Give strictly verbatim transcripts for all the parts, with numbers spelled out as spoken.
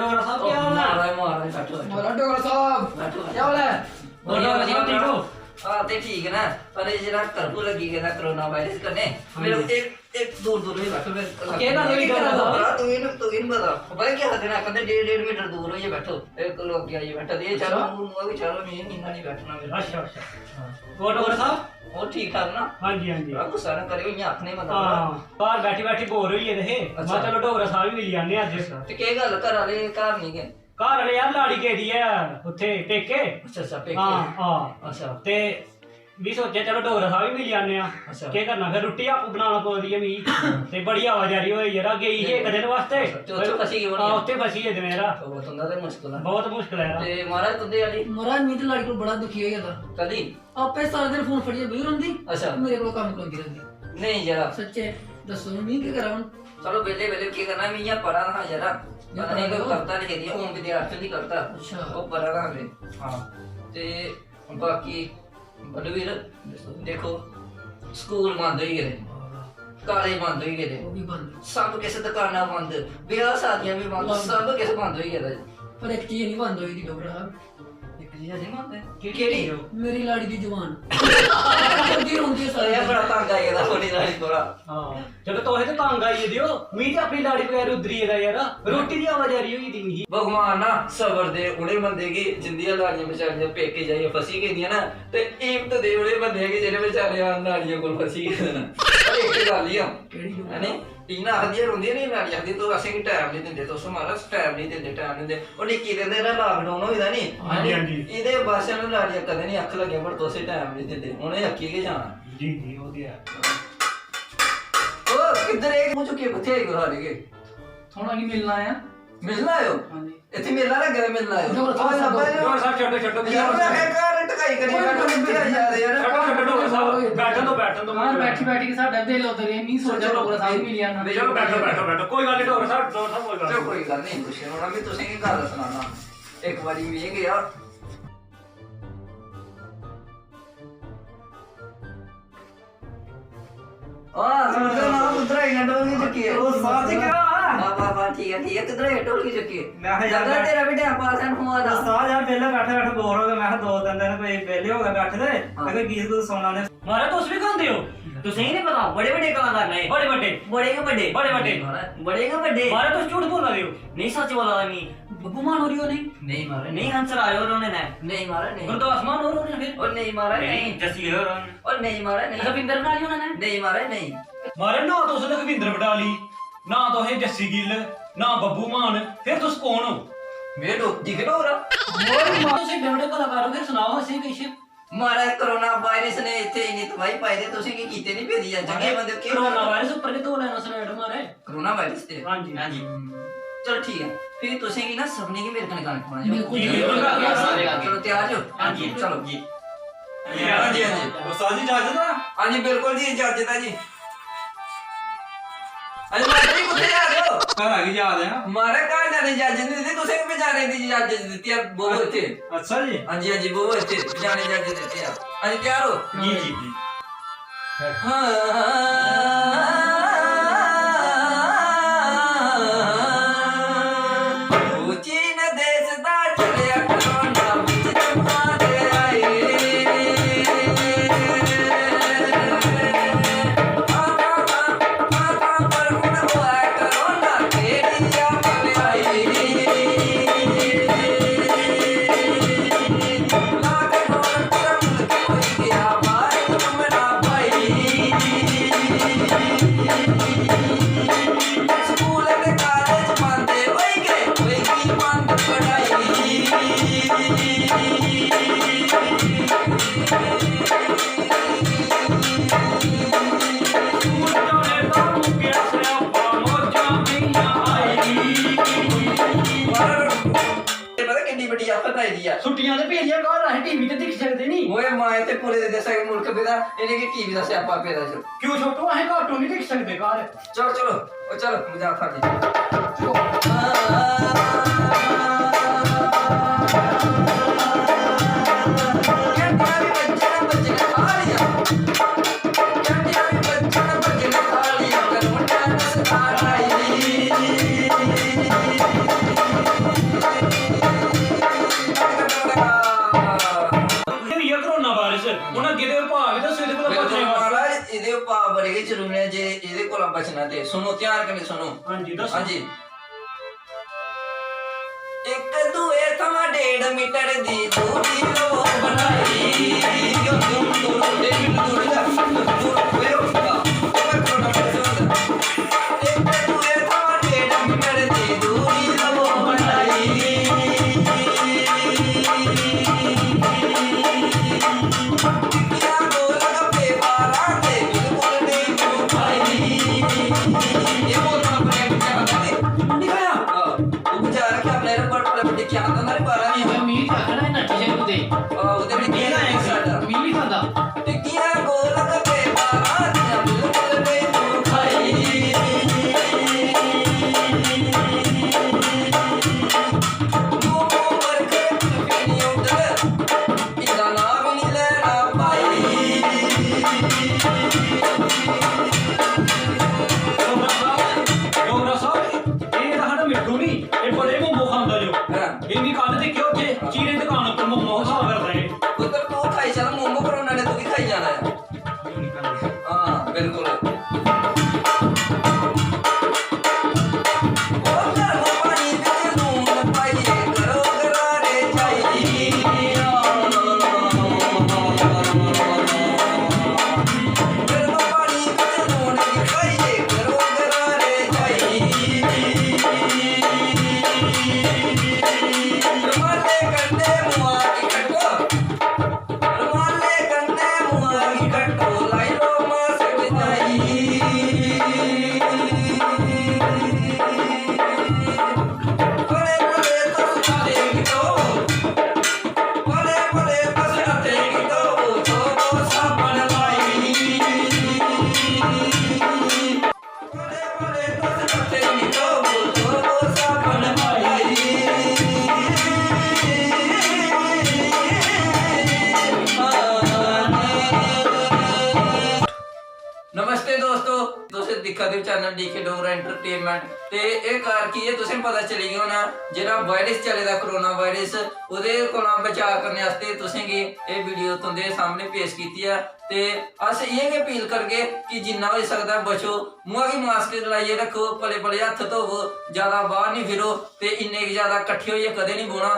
डोगरा साहब, क्या हाल है? महाराज, महाराज, बैठो, बैठो। महाराज डोगरा साहब, बैठो, बैठो। क्या हाल है? और डोगरा साहब, ठीक हो? हां, ते ठीक ना, पर एह् जेह्ड़ा कर्फ्यू लग्गी गेदा कोरोना वायरस कन्नै, मेरे हां जी। इक, इक दूर दूर होई बैठो, मेरे केह् गल्ल होई, डोगरा साहब? तू ही ना, तू ही ना पता। पता केह् आखदे ने, आखदे डेढ़ डेढ़ मीटर दूर होइयै बैठो। इक लोक आइयै बैठा दे, "एह् चलो, अच्छा। मूंह, मूंह बी चलो, में इन्ना नहीं बैठना मेरे।" अच्छा, अच्छा। हां। और डोगरा साहब? और ठीक ठाक ना? हां जी, हां जी। थोह्ड़ा गुस्सा ना करेओ, इ'यां आखने मतलब। हां, बाहर बैठी बैठी बोर होई गेदे हे। अच्छा। में चलो डोगरा साहब ही मिली आने अज्ज। अच्छा। ते केह् गल्ल, घर आह्ले घर नहीं गए? घर आह्ले यार लाड़ी गेदी ऐ उत्थे पेके। अच्छा, अच्छा, पेके। हां, हां। अच्छा। ते भी सोचेआ चलो डोगरा साहब ही मिली आने आं। अच्छा। केह् करना फिर, रुट्टी आपूं बनाना पौंदी ऐ मिगी। ते बड़ी आवाजारी होई यरा, गेई ही इक दिन वास्तै। अच्छा, ते उत्थै फसी गए होने। हां, उत्थै फसी गेदे न यरा। ओह् तुं'दा ते मुश्कल ऐ। बहुत मुश्कल ऐ यरा। ते महाराज तुं'दे आह्ली? महाराज, मिगी ते लाड़ी कोल बड़ा दुखी होई गेदा। कदी? आपे सारा दिन फोन फड़ियै बेही रौंह्दी, अच्छा। मेरे कोल कम्म करदी रौंह्दी। नेईं यरा। सच्चे, दस्सो हून, मिगी केह् करां हून? चलो, बेह्ले बेह्ले केह् करना, में इ'यां पढ़ा दा हा यरा। पता नहीं कोई कविता लिखी दी, ओम विद्यार्थी दी कविता। अच्छा। ओह् पढ़ा दा हा में। हां। ते बाकी बलवीर, देखो, स्कूल बंद होई गेदे, कालेज बंद होई गेदे, ओह् बी बंद। सब किश, दकानां बंद, ब्याह शादियां बी बंद, बंद। सब किश बंद होई गेदा जी। पर इक चीज नहीं बंद होई दी डोगरा साहब। इक चीज अजें बंद ऐ। केह्ड़ी? केह्ड़ी? मेरी लाड़ी दी जबान। करदी रौंह्दी ऐ सारी। अरे, बड़ा तंग आई गेदा थुआढ़ी लाड़ी कोला। हां, चलो, तुसें ते तंग आई गेदे ओ, मी ते अपनी लाड़ी बगैर उद्धरी गेदा यार। रोटी दी आवाजारी होई गेदी मिगी। भगवान ना सबर दे उ'नें बंदे गी जिंदियां लाड़ियां बेचारियां पेके जाइयै फसी गेदियां ना, ते हिम्मत दे उ'नें बंदे गी जेह्ड़े बेचारे लाड़ियें कोल फसी गेदे न। पर इक गल्ल ही आ, केह्ड़ी गल्ल? है नी? इ'यां आखदियां रौंह्दियां नी लाड़ियां, आखदियां, "तुस असेंगी टैम नी दिंदे, तुस म्हाराज टैम नी दिंदे, टैम नी दिंदे।" ओह् निक्की दिन जेह्ड़ा lockdown होए दा नी, हां जी, हां जी। एह्दे बाद च उ'नें लाड़ियां कदें नी आखन लगियां, "पर तुस टैम नी दिंदे।" उ'नें अक्की गै जाना। जी, जी, ओह् ते ऐ। ओह् किद्धर एह् मूंह चुक्कियै कुत्थै आई कुसै दे? थुआढ़ा की मिलना आया। मिलना आयो? हां जी। इत्थै मेला लग्गे दा, मिलना आयो। डोगरा साहब, आयो, आयो। डोगरा साहब, छड्डो, छड्डो, यार, मैं आखेआ, घर टकाई करी कोई बैठो, गल्ल कित्थै आई जा दे, यार? छड्डो, छड्डो, डोगरा साहब, बैठन दो, बैठन दो। बाहर बैठी, बैठी के साढ़ा दिल उधर है, मी सोचा चलो, डोगरा साहब मिली जाना। चलो, बैठो, बैठो, बैठो, कोई गल्ल नहीं, डोगरा साहब, डोगरा साहब, कोई गल्ल चलो, नहीं। कोई गल्ल नहीं, खुशी होना, मैं तुसें की गल्ल सनाना। एक बारी मैं गया। हां, सुन दे ना, कुद्धर आई ना ढोलकी चुक्कियै? ओ, साथ ही क्या? वाह, वाह, वाह, ठीक है, ठीक है, किद्धर आई ढोलकी चुक्कियै? मैं आखेआ, यार, लग्गा मैं तेरा भी time pass है, फोन दा। उस्ताद, यार, बेह्ले बैठे बैठे bore हो गए, मैं आखेआ, दो तिन्न दिन कोई बेह्ले हो गए बैठे दे, हां। ते कोई गीत गूत सुन लैने। महाराज, तुस बी गांदे ओ? तुसें गी नहीं पता, बड़े बड्डे कलाकार ने। बड़े बड्डे? बड़े गै बड्डे। बड़े बड्डे? महाराज। बड़े गै बड्डे। महाराज, तुस झूठ बोला दे ओ। नहीं, सच बोला दा मी। बब्बू मान होरी होने? नहीं महाराज, नहीं। नहीं, हंसराज होर होने ने? नहीं महाराज, नहीं। गुरदास मान होर होने फिर? और नहीं महाराज, नहीं, नहीं। जस्सी होर होने? और नहीं महाराज, नहीं। लखविंदर बटाली होने ने? नहीं महाराज, नहीं। महाराज, ना तुस लखविंदर बटाली, ना तुस जस्सी गिल, ना बब्बू मान, फिर तुस कौन हो? में डो-, दिख डोगरा। और तुस एड्डे बड्डे कलाकार हो, फिर सनाओ असें किश। महाराज, कोरोना वायरस ने इत्थै इन्नी तबाही पाई दी, तुसें की कीते नहीं पेदी अज्ज? महाराज, केह् बंदे, केह् कोरोना वायरस उप्पर गै दो लाइनां सनाई ओड़ो, महाराज। कोरोना वायरस ते? हां जी। हां जी। चलो, ठीक ऐ, फिर तुसें की ना सभनें गी मेरे कन्नै गाने पौना। बिल्कुल। जी, बिल्कुल, बिल्कुल। चलो, त्यार जो? हां जी। चलो। जी। हां जी, हां जी। उस्ताद जी, इजाजत ऐ? हां जी, बिल्कुल जी, इजाजत ऐ जी। अरे माता जी, कुत्थै जा दे ओ? घर आह्ली जा दे आं। मारे, घर जाने दी इजाजत नहीं दी, तुसें भी जाने दी इजाजत दित्ती ऐ, बवो इत्थै। अच्छा जी। हां जी, हां जी, बवो इत्थै, जाने दी इजाजत दित्ती ऐ। हां जी, त्यार हो? जी, जी, जी। हां। चीन देश दा चलेआ कोरोना, बिच जम्मा दे आई। ते पता किन्नी बड्डी आफत आई दी ऐ। छुट्टियां ते पेदियां घर, असें टीवी ते दिक्खी सकदे नी। ओए माए, ते पूरे देसै दे मुल्ख पेदा, इ'नेंगी टीवी दा स्यापा पेदा जो। क्यों छोटू, असें cartoon नहीं दिक्खी सकदे घर? चलो, चलो, ओ चलो, मजाक कर दी। ते सुनो, ध्यान कन्नै सुनो। हां जी, दस्सो। हां जी। इक दूए थमां डेढ़ मीटर दी दूरी रवो बनाई। दूर, दूर, डेढ़ मीटर दूर जा। दूर, दूर, दूर, दूर। इक दूए थमां डेढ़ मीटर दी दूरी रवो बनाई। टिक्कियां गोल गप्पे बारां ते बिल्कुल नेईं तू खाई। एह् बोलना अपने टिक्कियां खांदा नी। नहीं खाया। हां, तू बचा रखेआ अपने रबर पर टिक्कियां खांदा ना, बारां नहीं। अच्छा, मी तो आखना है नट्ठी जा कुतै। हां, ओह्दे टिक्कियां नहीं खाया साढ़ा। मी नहीं खाता। टिक्कियां गोल गप्पे बारां ते बिल्कुल नेईं तू खाई। मोमो बर्गर कुल्फी न्यूडल, इंदा नांऽ बी निं लैना भाई। डोगरा साहब, डोगरा साहब, एह् जेह्ड़ा साढ़ा मिट्ठू नी, एह् बड़े मोमो खंदा जो। हां। एह् मी कल दिक्खेआ उत्थै चीरे दी दकान उप्पर मोमो खा करदा एह्। पुत्तर, तू खाई चल, मोमो करोना ने तुगी खाई जाना ऐ। हां, बिल्कुल। ओ गर्म पानी बिच लून पाइयै करो गरारे जाई। गर्म पानी बिच लून पाइयै करो गरारे जाई। रुमाले कन्नै मुआ दी खट्टो। रुमाले कन्नै मुहां गी कट्टो, लाई लो मास्क जाई। बड़े बड़े तुस हत्थें गी धोवो, बड़े बड़े तुस हत्थें गी धोवो, धोवो साबन लाई। नमस्ते दोस्तो, तुस दिक्खा दे ओ चैनल डी के डोगरा एंटरटेनमेंट। ते एह् कार की ऐ, तुसें पता चली गेआ होना, जेह्ड़ा वायरस चले दा, कोरोना वायरस, ओह्दे कोला बचाऽ करने आस्तै तुसेंगी एह् वीडियो तुं'दे सामने पेश कीती ऐ। ते अस इ'यै गै अपील करगे कि जिन्ना होई सकदा बचो, मुहां गी मास्क लाइयै रक्खो, पले पले हत्थ धोवो, ज्यादा बाहर निं फिरो ते इन्ने गै ज्यादा कट्ठे होइयै कदें निं बौह्ना।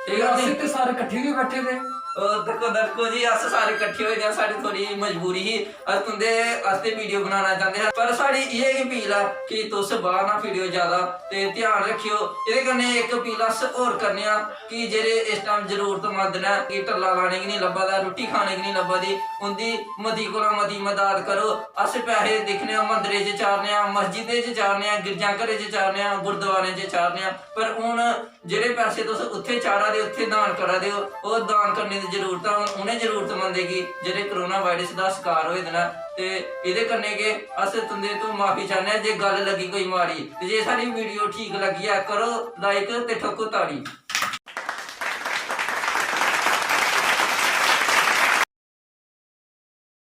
ठीक ऐ अस नी? ते सारे कट्ठे गै बैठे दे। ओ, दिक्खो, दिक्खो जी, अस सारे कट्ठे होए दे आं, साढ़ी थोह्ड़ी मजबूरी ही, अस तुं'दे आस्तै वीडियो बनाना चांह्दे हे, पर साढ़ी इ'यै गै अपील ऐ कि तुस बाहर ना फिरेओ ज्यादा ते ध्यान रक्खेओ। एह्दे कन्नै इक अपील अस होर करने आं कि जेह्ड़े इस टाइम जरूरतमंद न, कि टल्ला लाने गी निं लब्भा दा, रुट्टी खाने गी निं लब्भा दी, उं'दी मती कोला मती मदद करो। अस पैसे दिक्खने आं, मंदरें च चाढ़ने आं, मस्जिदें च चाढ़ने आं, गिरजाघरें च चाढ़ने आं, गुरुद्वारें च चाढ़ने आं, पर हून जेह्ड़े पैसे तुस उत्थै चाढ़ा दे, उत्थै दान करा दे ओ, ओह् दान करने दी जरूरत ऐ हून उ'नें जरूरतमंदें गी, जेह्ड़े कोरोना वायरस दा शकार होए दे न। ते एह्दे कन्नै गै अस तुं'दे तों माफी चाह्न्ने आं जे गल्ल लग्गी कोई माड़ी। ते जे साढ़ी वीडियो ठीक लग्गी ऐ, करो लाइक ते ठोको ताड़ी।